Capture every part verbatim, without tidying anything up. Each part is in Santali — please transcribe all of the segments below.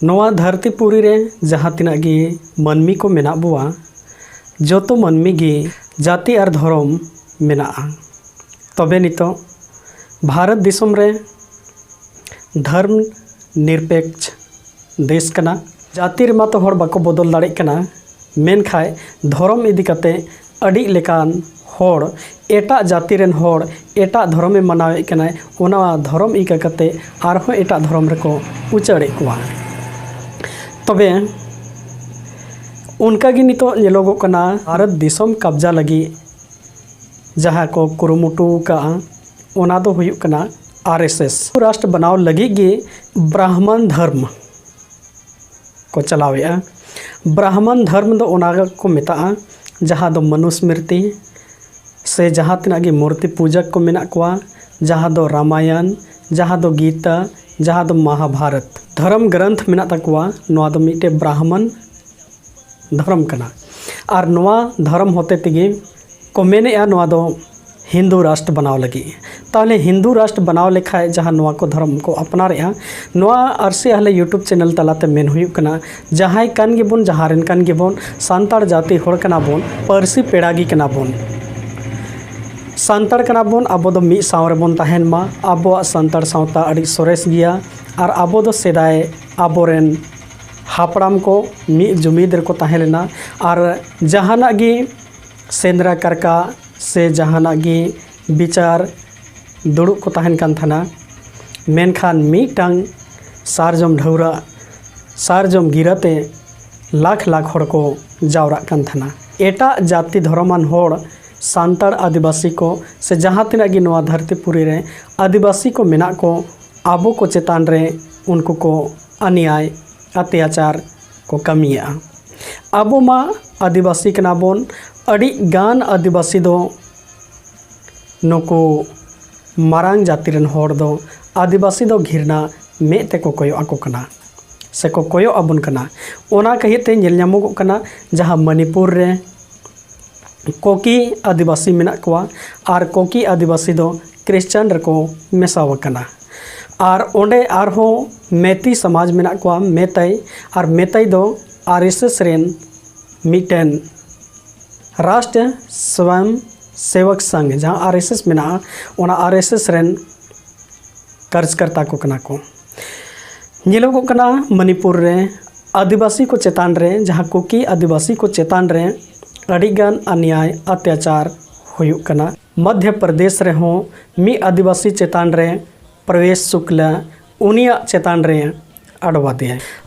ᱱᱚᱣᱟ ᱫᱷᱟᱹᱨᱛᱤ ᱯᱩᱨᱤ ᱨᱮ ᱡᱟᱦᱟᱸ ᱛᱤᱱᱟᱹᱜ ᱜᱮ ᱢᱟᱹᱱᱢᱤ ᱠᱚ ᱢᱮᱱᱟᱜ ᱵᱚᱣᱟ, ᱡᱚᱛᱚ ᱢᱟᱹᱱᱢᱤ ᱜᱮ ᱡᱟᱹᱛᱤ ᱟᱨ ᱫᱷᱚᱨᱚᱢ ᱢᱮᱱᱟᱜᱼᱟ᱾ ᱛᱚᱵᱮ ᱱᱤᱛᱚᱜ ᱵᱷᱟᱨᱚᱛ ᱫᱤᱥᱚᱢ ᱨᱮ ᱫᱷᱚᱨᱢ ᱱᱤᱨᱯᱮᱠᱥ ᱫᱮᱥ ᱠᱟᱱᱟ᱾ ᱡᱟᱹᱛᱤ ᱨᱮᱢᱟ ᱛᱚ ᱦᱚᱲ ᱵᱟᱠᱚ ᱵᱚᱫᱚᱞ ᱫᱟᱲᱮᱭᱟᱜ ᱠᱟᱱᱟ, ᱢᱮᱱᱠᱷᱟᱱ ᱫᱷᱚᱨᱚᱢ ᱤᱫᱤ ᱠᱟᱛᱮ ᱟᱹᱰᱤ ᱞᱮᱠᱟᱱ ᱦᱚᱲ, ᱮᱴᱟᱜ ᱡᱟᱹᱛᱤ ᱨᱮᱱ ᱦᱚᱲ ᱮᱴᱟᱜ ᱫᱷᱚᱨᱚᱢᱮ ᱢᱟᱱᱟᱣᱮᱫ ᱠᱟᱱᱟᱭ, ᱚᱱᱟ ᱫᱷᱚᱨᱚᱢ ᱤᱠᱟᱹ ᱠᱟᱛᱮ ᱟᱨᱦᱚᱸ ᱮᱴᱟᱜ ᱫᱷᱚᱨᱚᱢ ᱨᱮᱠᱚ ᱩᱪᱟᱹᱲᱮᱫ ᱠᱚᱣᱟ᱾ ᱛᱚᱵᱮ ᱚᱱᱠᱟᱜᱮ ᱱᱤᱛᱚᱜ ᱧᱮᱞᱚᱜᱚᱜ ᱠᱟᱱᱟ, ᱵᱷᱟᱨᱚᱛ ᱫᱤᱥᱚᱢ ᱠᱟᱵᱽᱡᱟ ᱞᱟᱹᱜᱤᱫ ᱡᱟᱦᱟᱸ ᱠᱚ ᱠᱩᱨᱩᱢᱩᱴᱩ ᱟᱠᱟᱫᱼᱟ, ᱚᱱᱟ ᱫᱚ ᱦᱩᱭᱩᱜ ᱠᱟᱱᱟ ᱟᱨ ᱮᱥ ᱮᱥ᱾ ᱨᱟᱥᱴᱨ ᱵᱮᱱᱟᱣ ᱞᱟᱹᱜᱤᱫ ᱜᱮ ᱵᱨᱟᱦᱢᱚᱱ ᱫᱷᱚᱨᱢ ᱠᱚ ᱪᱟᱞᱟᱣᱮᱫᱼᱟ᱾ ᱵᱨᱟᱦᱢᱚᱱ ᱫᱷᱚᱨᱢ ᱫᱚ ᱚᱱᱟ ᱠᱚ ᱢᱮᱛᱟᱜᱼᱟ, ᱡᱟᱦᱟᱸ ᱫᱚ ᱢᱚᱱᱩᱥᱢᱨᱤᱛᱤ ᱥᱮ ᱡᱟᱦᱟᱸ ᱛᱤᱱᱟᱹᱜ ᱜᱮ ᱢᱩᱨᱛᱤ ᱯᱩᱡᱟᱹ ᱠᱚ ᱢᱮᱱᱟᱜ ᱠᱚᱣᱟ, ᱡᱟᱦᱟᱸ ᱫᱚ ᱨᱟᱢᱟᱭᱚᱱ, ᱡᱟᱦᱟᱸ ᱫᱚ ᱜᱤᱛᱟ, ᱡᱟᱦᱟᱸ ᱫᱚ ᱢᱟᱦᱟᱵᱷᱟᱨᱚᱛ ᱫᱷᱚᱨᱚᱢ ᱜᱨᱚᱱᱛᱷ ᱢᱮᱱᱟᱜ ᱛᱟᱠᱚᱣᱟ, ᱱᱚᱣᱟ ᱫᱚ ᱢᱤᱫᱴᱮᱡ ᱵᱨᱟᱦᱢᱚᱱ ᱫᱷᱚᱨᱚᱢ ᱠᱟᱱᱟ᱾ ᱟᱨ ᱱᱚᱣᱟ ᱫᱷᱚᱨᱚᱢ ᱦᱚᱛᱮ ᱛᱮᱜᱮ ᱠᱚ ᱢᱮᱱᱮᱫᱼᱟ ᱱᱚᱣᱟ ᱫᱚ ᱦᱤᱱᱫᱩ ᱨᱟᱥᱴᱨ ᱵᱮᱱᱟᱣ ᱞᱟᱹᱜᱤᱫ᱾ ᱛᱟᱦᱚᱞᱮ ᱦᱤᱱᱫᱩ ᱨᱟᱥᱴᱨ ᱵᱮᱱᱟᱣ ᱞᱮᱠᱷᱟᱡ ᱡᱟᱦᱟᱸ ᱱᱚᱣᱟ ᱠᱚ ᱫᱷᱚᱨᱚᱢ ᱠᱚ ᱟᱯᱱᱟᱨᱮᱫᱼᱟ, ᱱᱚᱣᱟ ᱟᱨᱥᱤ ᱟᱦᱞᱮ YouTube ᱪᱮᱱᱮᱞ ᱛᱟᱞᱟᱛᱮ ᱢᱮᱱ ᱦᱩᱭᱩᱜ ᱠᱟᱱᱟ, ᱡᱟᱦᱟᱸᱭ ᱠᱟᱱ ᱜᱮᱵᱚᱱ, ᱡᱟᱦᱟᱸ ᱨᱮᱱ ᱠᱟᱱ ᱜᱮᱵᱚᱱ, ᱥᱟᱱᱛᱟᱲ ᱡᱟᱹᱛᱤ ᱦᱚᱲ ᱠᱟᱱᱟ ᱵᱚᱱ, ᱯᱟᱹᱨᱥᱤ ᱯᱮᱲᱟ ᱜᱮ ᱠᱟᱱᱟ ᱵᱚᱱ, ᱥᱟᱱᱛᱟᱲ ᱠᱟᱱᱟ ᱵᱚᱱ, ᱟᱵᱚ ᱫᱚ ᱢᱤᱫ ᱥᱟᱶ ᱨᱮᱵᱚᱱ ᱛᱟᱦᱮᱱ ᱢᱟ᱾ ᱟᱵᱚᱣᱟᱜ ᱥᱟᱱᱛᱟᱲ ᱥᱟᱶᱛᱟ ᱟᱹᱰᱤ ᱥᱚᱨᱮᱥ ᱜᱮᱭᱟ᱾ ᱟᱨ ᱟᱵᱚ ᱫᱚ ᱥᱮᱫᱟᱭ ᱟᱵᱚᱨᱮᱱ ᱦᱟᱯᱲᱟᱢ ᱠᱚ ᱢᱤᱫ ᱡᱩᱢᱤᱫ ᱨᱮᱠᱚ ᱛᱟᱦᱮᱸ ᱞᱮᱱᱟ᱾ ᱟᱨ ᱡᱟᱦᱟᱱᱟᱜ ᱜᱮ ᱥᱮᱸᱫᱽᱨᱟ ᱠᱟᱨᱠᱟ ᱥᱮ ᱡᱟᱦᱟᱱᱟᱜ ᱜᱮ ᱵᱤᱪᱟᱨ ᱫᱩᱲᱩᱵ ᱠᱚ ᱛᱟᱦᱮᱱ ᱠᱟᱱ ᱛᱟᱦᱮᱱᱟ, ᱢᱮᱱᱠᱷᱟᱱ ᱢᱤᱫᱴᱟᱝ ᱥᱟᱨᱡᱚᱢ ᱰᱷᱟᱹᱣᱨᱟᱹᱜ, ᱥᱟᱨᱡᱚᱢ ᱜᱤᱨᱟᱹᱛᱮ ᱞᱟᱠᱷ ᱞᱟᱠᱷ ᱦᱚᱲ ᱠᱚ ᱡᱟᱣᱨᱟᱜ ᱠᱟᱱ ᱛᱟᱦᱮᱱᱟ᱾ ᱮᱴᱟᱜ ᱡᱟᱹᱛᱤ ᱫᱷᱚᱨᱚᱢᱟᱱ ᱦᱚᱲ, ᱥᱟᱱᱛᱟᱲ, ᱟᱹᱫᱤᱵᱟᱹᱥᱤ ᱠᱚ ᱥᱮ ᱡᱟᱦᱟᱸ ᱛᱤᱱᱟᱹᱜ ᱜᱮ ᱱᱚᱣᱟ ᱫᱷᱟᱹᱨᱛᱤ ᱯᱩᱨᱤ ᱨᱮ ᱟᱹᱫᱤᱵᱟᱹᱥᱤ ᱠᱚ ᱢᱮᱱᱟᱜ ᱠᱚ, ᱟᱵᱚ ᱠᱚ ᱪᱮᱛᱟᱱ ᱨᱮ ᱩᱱᱠᱩ ᱠᱚ ᱚᱱᱱᱭᱟᱭ, ᱚᱛᱛᱟᱪᱟᱨ ᱠᱚ ᱠᱟᱹᱢᱤᱭᱮᱫᱼᱟ᱾ ᱟᱵᱚ ᱢᱟ ᱟᱹᱫᱤᱵᱟᱹᱥᱤ ᱠᱟᱱᱟ ᱵᱚᱱ, ᱟᱹᱰᱤ ᱜᱟᱱ ᱟᱹᱫᱤᱵᱟᱹᱥᱤ ᱫᱚ, ᱱᱩᱠᱩ ᱢᱟᱨᱟᱝ ᱡᱟᱹᱛᱤ ᱨᱮᱱ ᱦᱚᱲ ᱫᱚ ᱟᱹᱫᱤᱵᱟᱹᱥᱤ ᱫᱚ ᱜᱷᱤᱨᱱᱟ ᱢᱮᱫ ᱛᱮᱠᱚ ᱠᱚᱭᱚᱜ ᱟᱠᱚ ᱠᱟᱱᱟ, ᱥᱮᱠᱚ ᱠᱚᱭᱚᱜ ᱟᱵᱚᱱ ᱠᱟᱱᱟ᱾ ᱚᱱᱟ ᱠᱷᱟᱹᱛᱤᱨ ᱛᱮ ᱧᱮᱞ ᱧᱟᱢᱚᱜᱚᱜ ᱠᱟᱱᱟ, ᱡᱟᱦᱟᱸ ᱢᱚᱱᱤᱯᱩᱨ ᱨᱮ ᱠᱩᱠᱤ ᱟᱹᱫᱤᱵᱟᱹᱥᱤ ᱢᱮᱱᱟᱜ ᱠᱚᱣᱟ, ᱟᱨ ᱠᱩᱠᱤ ᱟᱹᱫᱤᱵᱟᱹᱥᱤ ᱫᱚ ᱠᱷᱨᱤᱥᱪᱟᱱ ᱨᱮᱠᱚ ᱢᱮᱥᱟ ᱟᱠᱟᱱᱟ᱾ ᱟᱨ ᱚᱸᱰᱮ ᱟᱨᱦᱚᱸ ᱢᱮᱛᱤ ᱥᱚᱢᱟᱡᱽ ᱢᱮᱱᱟᱜ ᱠᱚᱣᱟ, ᱢᱮᱛᱟᱭ, ᱟᱨ ᱢᱮᱛᱟᱭ ᱫᱚ ᱟᱨ ᱮᱥ ᱮᱥ ᱨᱮᱱ ᱢᱤᱫᱴᱮᱱ ᱨᱟᱥᱴᱨᱤᱭᱚ ᱥᱣᱚᱭᱚᱢ ᱥᱮᱵᱚᱠ ᱥᱟᱝ, ᱡᱟᱦᱟᱸ ᱟᱨ ᱮᱥ ᱮᱥ ᱢᱮᱱᱟᱜᱼᱟ, ᱚᱱᱟ ᱟᱨ ᱮᱥ ᱮᱥ ᱨᱮᱱ ᱠᱟᱨᱡᱽᱠᱟᱨᱛᱟ ᱠᱚ ᱠᱟᱱᱟ ᱠᱚ᱾ ᱧᱮᱞᱚᱜᱚᱜ ᱠᱟᱱᱟ ᱢᱚᱱᱤᱯᱩᱨ ᱨᱮ ᱟᱹᱫᱤᱵᱟᱹᱥᱤ ᱠᱚ ᱪᱮᱛᱟᱱ ᱨᱮ, ᱡᱟᱦᱟᱸ ᱠᱩᱠᱤ ᱟᱹᱫᱤᱵᱟᱹᱥᱤ ᱠᱚ ᱪᱮᱛᱟᱱ ᱨᱮ ᱟᱹᱰᱤᱜᱟᱱ ᱚᱱᱱᱭᱟᱭ ᱚᱛᱛᱟᱪᱟᱨ ᱦᱩᱭᱩᱜ ᱠᱟᱱᱟ᱾ ᱢᱚᱫᱷᱭᱚ ᱯᱨᱚᱫᱮᱥ ᱨᱮᱦᱚᱸ ᱢᱤᱫ ᱟᱹᱫᱤᱵᱟᱹᱥᱤ ᱪᱮᱛᱟᱱ ᱨᱮ ᱯᱨᱚᱵᱮᱥ ᱥᱩᱠᱞᱟ, ᱩᱱᱤᱭᱟᱜ ᱪᱮᱛᱟᱱ ᱨᱮ ᱟᱰᱣᱟᱫᱮᱭᱟᱭ᱾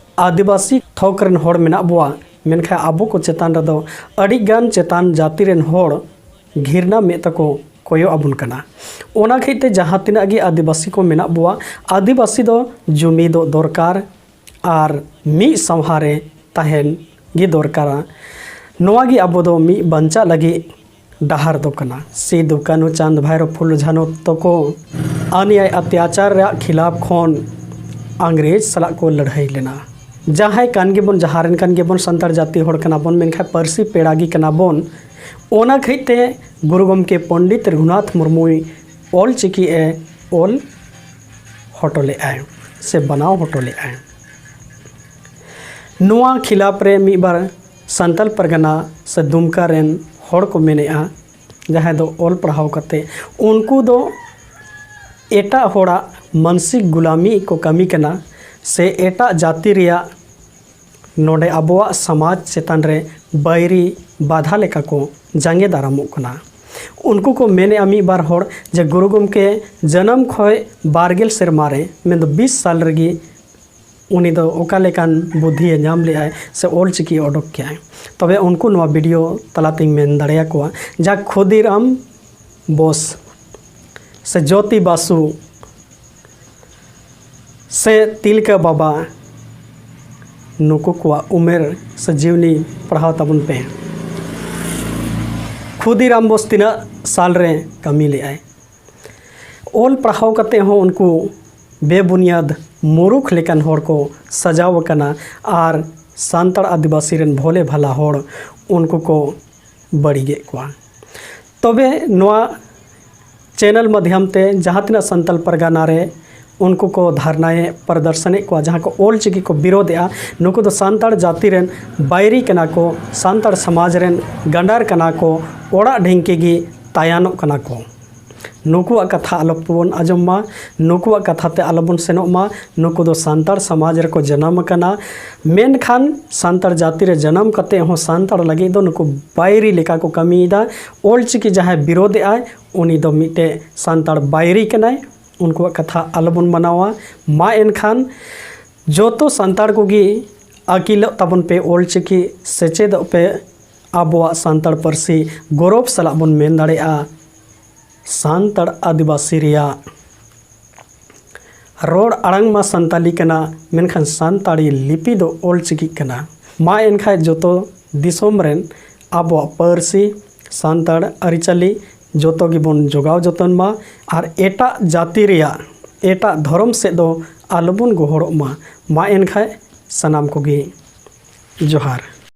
ᱟᱹᱫᱤᱵᱟᱹᱥᱤ ᱛᱷᱚᱠ ᱨᱮᱱ ᱦᱚᱲ ᱢᱮᱱᱟᱜ ᱵᱚᱣᱟ, ᱢᱮᱱᱠᱷᱟᱱ ᱟᱵᱚ ᱠᱚ ᱪᱮᱛᱟᱱ ᱨᱮᱫᱚ ᱟᱹᱰᱤᱜᱟᱱ ᱪᱮᱛᱟᱱ ᱡᱟᱹᱛᱤ ᱨᱮᱱ ᱦᱚᱲ ᱜᱷᱤᱨᱱᱟ ᱢᱮᱫ ᱛᱟᱠᱚ ᱠᱚᱭᱚᱜ ᱟᱵᱚᱱ ᱠᱟᱱᱟ᱾ ᱚᱱᱟ ᱠᱷᱟᱹᱛᱤᱨ ᱛᱮ ᱡᱟᱦᱟᱸ ᱛᱤᱱᱟᱹᱜ ᱜᱮ ᱟᱹᱫᱤᱵᱟᱹᱥᱤ ᱠᱚ ᱢᱮᱱᱟᱜ ᱵᱚᱣᱟ, ᱟᱹᱫᱤᱵᱟᱹᱥᱤ ᱫᱚ ᱡᱩᱢᱤᱫᱚᱜ ᱫᱚᱨᱠᱟᱨ ᱟᱨ ᱢᱤᱫ ᱥᱟᱶᱦᱟ ᱨᱮ ᱛᱟᱦᱮᱱ ᱜᱮ ᱫᱚᱨᱠᱟᱨᱟ᱾ ᱱᱚᱣᱟ ᱜᱮ ᱟᱵᱚ ᱫᱚ ᱢᱤᱫ ᱵᱟᱧᱪᱟᱜ ᱞᱟᱹᱜᱤᱫ ᱰᱟᱦᱟᱨ ᱫᱚ ᱠᱟᱱᱟ᱾ ᱥᱤᱫᱩ, ᱠᱟᱹᱱᱦᱩ, ᱪᱟᱸᱫᱽ, ᱵᱷᱟᱭᱨᱳ, ᱯᱷᱩᱞᱳ, ᱡᱷᱟᱱᱳ ᱛᱟᱠᱚ ᱚᱱᱱᱭᱟᱭ ᱚᱛᱛᱟᱪᱟᱨ ᱨᱮᱭᱟᱜ ᱠᱷᱤᱞᱟᱯ ᱠᱷᱚᱱ ᱤᱝᱨᱮᱡᱽ ᱥᱟᱞᱟᱜ ᱠᱚ ᱞᱟᱹᱲᱦᱟᱹᱭ ᱞᱮᱱᱟ᱾ ᱡᱟᱦᱟᱸᱭ ᱠᱟᱱ ᱜᱮᱵᱚᱱ, ᱡᱟᱦᱟᱸ ᱨᱮᱱ ᱠᱟᱱ ᱜᱮᱵᱚᱱ, ᱥᱟᱱᱛᱟᱲ ᱡᱟᱹᱛᱤ ᱦᱚᱲ ᱠᱟᱱᱟ ᱵᱚᱱ, ᱢᱮᱱᱠᱷᱟᱱ ᱯᱟᱹᱨᱥᱤ ᱯᱮᱲᱟ ᱜᱮ ᱠᱟᱱᱟ ᱵᱚᱱ᱾ ᱚᱱᱟ ᱠᱷᱟᱹᱛᱤᱨ ᱛᱮ ᱜᱩᱨᱩ ᱜᱚᱢᱠᱮ ᱯᱚᱱᱰᱤᱛ ᱨᱚᱜᱷᱩᱱᱟᱛᱷ ᱢᱩᱨᱢᱩᱭ ᱚᱞ ᱪᱤᱠᱤ ᱮ ᱚᱞ ᱦᱚᱴᱚ ᱞᱮᱫᱼᱟᱭ ᱥᱮ ᱵᱮᱱᱟᱣ ᱦᱚᱴᱚ ᱞᱮᱫᱼᱟᱭ᱾ ᱱᱚᱣᱟ ᱠᱷᱤᱞᱟᱯ ᱨᱮ ᱢᱤᱫ ᱵᱟᱨ ᱥᱟᱱᱛᱟᱞ ᱯᱟᱨᱜᱟᱱᱟ ᱥᱮ ᱫᱩᱢᱠᱟ ᱨᱮᱱ ᱦᱚᱲ ᱠᱚ ᱢᱮᱱᱮᱫᱼᱟ, ᱡᱟᱦᱟᱸᱭ ᱫᱚ ᱚᱞ ᱯᱟᱲᱦᱟᱣ ᱠᱟᱛᱮ ᱩᱱᱠᱩ ᱫᱚ ᱮᱴᱟᱜ ᱦᱚᱲᱟᱜ ᱢᱟᱱᱥᱤᱠ ᱜᱩᱞᱟᱢᱤ ᱠᱚ ᱠᱟᱹᱢᱤ ᱠᱟᱱᱟ ᱥᱮ ᱮᱴᱟᱜ ᱡᱟᱹᱛᱤ ᱨᱮᱭᱟᱜ ᱱᱚᱰᱮ ᱟᱵᱚᱣᱟᱜ ᱥᱚᱢᱟᱡᱽ ᱪᱮᱛᱟᱱ ᱨᱮ ᱵᱟᱹᱭᱨᱤ ᱵᱟᱫᱷᱟ ᱞᱮᱠᱟ ᱠᱚ ᱡᱟᱸᱜᱮ ᱫᱟᱨᱟᱢᱚᱜ ᱠᱟᱱᱟ᱾ ᱩᱱᱠᱩ ᱠᱚ ᱢᱮᱱᱮᱫᱼᱟ ᱢᱤᱫ ᱵᱟᱨ ᱦᱚᱲ ᱡᱮ ᱜᱩᱨᱩ ᱜᱚᱢᱠᱮ ᱡᱟᱱᱟᱢ ᱠᱷᱚᱱ ᱵᱟᱨ ᱜᱮᱞ ᱥᱮᱨᱢᱟ ᱨᱮ, ᱢᱮᱱᱫᱚ ᱵᱤᱥ ᱥᱟᱞ ᱨᱮᱜᱮ ᱩᱱᱤ ᱫᱚ ᱚᱠᱟ ᱞᱮᱠᱟᱱ ᱵᱩᱫᱽᱫᱷᱤᱭᱮ ᱧᱟᱢ ᱞᱮᱫᱼᱟᱭ ᱥᱮ ᱚᱞ ᱪᱤᱠᱤ ᱚᱰᱚᱠ ᱠᱮᱫᱼᱟᱭ᱾ ᱛᱚᱵᱮ ᱩᱱᱠᱩ ᱱᱚᱣᱟ ᱵᱷᱤᱰᱤᱭᱳ ᱛᱟᱞᱟᱛᱤᱧ ᱢᱮᱱ ᱫᱟᱲᱮᱭᱟᱠᱚᱣᱟ, ᱡᱟ ᱠᱷᱩᱫᱤᱨᱟᱢ ᱵᱳᱥ ᱥᱮ ᱡᱳᱛᱤ ᱵᱟᱥᱩ ᱥᱮ ᱛᱤᱞᱠᱟᱹ ᱵᱟᱵᱟ, ᱱᱩᱠᱩ ᱠᱚᱣᱟᱜ ᱩᱢᱮᱨ ᱥᱮ ᱡᱤᱣᱱᱤ ᱯᱟᱲᱦᱟᱣ ᱛᱟᱵᱚᱱ ᱯᱮ᱾ ᱠᱷᱩᱫᱤᱨᱟᱢ ᱵᱳᱥ ᱛᱤᱱᱟᱹᱜ ᱥᱟᱞ ᱨᱮ ᱠᱟᱹᱢᱤ ᱞᱮᱫᱼᱟᱭ? ᱚᱞ ᱯᱟᱲᱦᱟᱣ ᱠᱟᱛᱮ ᱦᱚᱸ ᱩᱱᱠᱩ ᱵᱮᱵᱩᱱᱤᱭᱟᱫ ᱢᱩᱨᱩᱠᱷ ᱞᱮᱠᱟᱱ ᱦᱚᱲ ᱠᱚ ᱥᱟᱡᱟᱣ ᱟᱠᱟᱱᱟ ᱟᱨ ᱥᱟᱱᱛᱟᱲ ᱟᱹᱫᱤᱵᱟᱹᱥᱤ ᱨᱮᱱ ᱵᱷᱳᱞᱮ ᱵᱷᱟᱞᱟ ᱦᱚᱲ ᱩᱱᱠᱩ ᱠᱚ ᱵᱟᱹᱲᱤᱡᱮᱫ ᱠᱚᱣᱟ᱾ ᱛᱚᱵᱮ ᱱᱚᱣᱟ ᱪᱮᱱᱮᱞ ᱢᱟᱫᱽᱫᱷᱚᱢ ᱛᱮ ᱡᱟᱦᱟᱸ ᱛᱤᱱᱟᱹᱜ ᱥᱟᱱᱛᱟᱲ ᱯᱟᱨᱜᱟᱱᱟ ᱨᱮ ᱩᱱᱠᱩ ᱠᱚ ᱫᱷᱟᱨᱱᱟᱭᱮᱫ, ᱯᱨᱚᱫᱚᱨᱥᱚᱱᱮᱫ ᱠᱚᱣᱟ, ᱡᱟᱦᱟᱸ ᱠᱚ ᱚᱞ ᱪᱤᱠᱤ ᱠᱚ ᱵᱤᱨᱳᱫᱷᱮᱜᱼᱟ, ᱱᱩᱠᱩ ᱫᱚ ᱥᱟᱱᱛᱟᱲ ᱡᱟᱹᱛᱤ ᱨᱮᱱ ᱵᱟᱹᱭᱨᱤ ᱠᱟᱱᱟ ᱠᱚ, ᱥᱟᱱᱛᱟᱲ ᱥᱚᱢᱟᱡᱽ ᱨᱮᱱ ᱜᱟᱸᱰᱟᱨ ᱠᱟᱱᱟ ᱠᱚ, ᱚᱲᱟᱜ ᱰᱷᱤᱝᱠᱤ ᱜᱮ ᱛᱟᱭᱟᱱᱚᱜ ᱠᱟᱱᱟ ᱠᱚ᱾ ᱱᱩᱠᱩᱣᱟᱜ ᱠᱟᱛᱷᱟ ᱟᱞᱚᱵᱚᱱ ᱟᱸᱡᱚᱢ ᱢᱟ, ᱱᱩᱠᱩᱣᱟᱜ ᱠᱟᱛᱷᱟ ᱛᱮ ᱟᱞᱚᱵᱚᱱ ᱥᱮᱱᱚᱜ ᱢᱟ᱾ ᱱᱩᱠᱩ ᱫᱚ ᱥᱟᱱᱛᱟᱲ ᱥᱚᱢᱟᱡᱽ ᱨᱮᱠᱚ ᱡᱟᱱᱟᱢ ᱟᱠᱟᱱᱟ, ᱢᱮᱱᱠᱷᱟᱱ ᱥᱟᱱᱛᱟᱲ ᱡᱟᱹᱛᱤ ᱨᱮ ᱡᱟᱱᱟᱢ ᱠᱟᱛᱮ ᱦᱚᱸ ᱥᱟᱱᱛᱟᱲ ᱞᱟᱹᱜᱤᱫ ᱫᱚ ᱱᱩᱠᱩ ᱵᱟᱹᱭᱨᱤ ᱞᱮᱠᱟ ᱠᱚ ᱠᱟᱹᱢᱤᱭᱮᱫᱟ᱾ ᱚᱞ ᱪᱤᱠᱤ ᱡᱟᱦᱟᱸᱭ ᱵᱤᱨᱳᱫᱷᱮᱜᱼᱟᱭ, ᱩᱱᱤ ᱫᱚ ᱢᱤᱫᱴᱮᱡ ᱥᱟᱱᱛᱟᱲ ᱵᱟᱹᱭᱨᱤ ᱠᱟᱱᱟᱭ᱾ ᱩᱱᱠᱩᱣᱟᱜ ᱠᱟᱛᱷᱟ ᱟᱞᱚᱵᱚᱱ ᱢᱟᱱᱟᱣᱟ᱾ ᱢᱟ ᱮᱱᱠᱷᱟᱱ ᱡᱚᱛᱚ ᱥᱟᱱᱛᱟᱲ ᱠᱚᱜᱮ ᱟᱹᱠᱤᱞᱚᱜ ᱛᱟᱵᱚᱱ ᱯᱮ, ᱚᱞ ᱪᱤᱠᱤ ᱥᱮᱪᱮᱫᱚᱜ ᱯᱮ᱾ ᱟᱵᱚᱣᱟᱜ ᱥᱟᱱᱛᱟᱲ ᱯᱟᱹᱨᱥᱤ ᱜᱚᱨᱚᱵᱽ ᱥᱟᱞᱟᱜ ᱵᱚᱱ ᱢᱮᱱ ᱫᱟᱲᱮᱭᱟᱜᱼᱟ, ᱥᱟᱱᱛᱟᱲ ᱟᱹᱫᱤᱵᱟᱹᱥᱤ ᱨᱮᱭᱟᱜ ᱨᱚᱲ ᱟᱲᱟᱝ ᱢᱟ ᱥᱟᱱᱛᱟᱞᱤ ᱠᱟᱱᱟ, ᱢᱮᱱᱠᱷᱟᱱ ᱥᱟᱱᱛᱟᱲᱤ ᱞᱤᱯᱤ ᱫᱚ ᱚᱞ ᱪᱤᱠᱤᱜ ᱠᱟᱱᱟ᱾ ᱢᱟ ᱮᱱᱠᱷᱟᱡ ᱡᱚᱛᱚ ᱫᱤᱥᱚᱢ ᱨᱮᱱ ᱟᱵᱚᱣᱟᱜ ᱯᱟᱹᱨᱥᱤ, ᱥᱟᱱᱛᱟᱲ ᱟᱹᱨᱤᱪᱟᱹᱞᱤ ᱡᱚᱛᱚ ᱜᱮᱵᱚᱱ ᱡᱚᱜᱟᱣ ᱡᱚᱛᱚᱱ ᱢᱟ, ᱟᱨ ᱮᱴᱟᱜ ᱡᱟᱹᱛᱤ ᱨᱮᱭᱟᱜ, ᱮᱴᱟᱜ ᱫᱷᱚᱨᱚᱢ ᱥᱮᱫ ᱫᱚ ᱟᱞᱚᱵᱚᱱ ᱜᱚᱦᱚᱲᱚᱜ ᱢᱟ᱾ ᱢᱟ ᱮᱱᱠᱷᱟᱡ ᱥᱟᱱᱟᱢ ᱠᱚᱜᱮ ᱡᱚᱦᱟᱨ᱾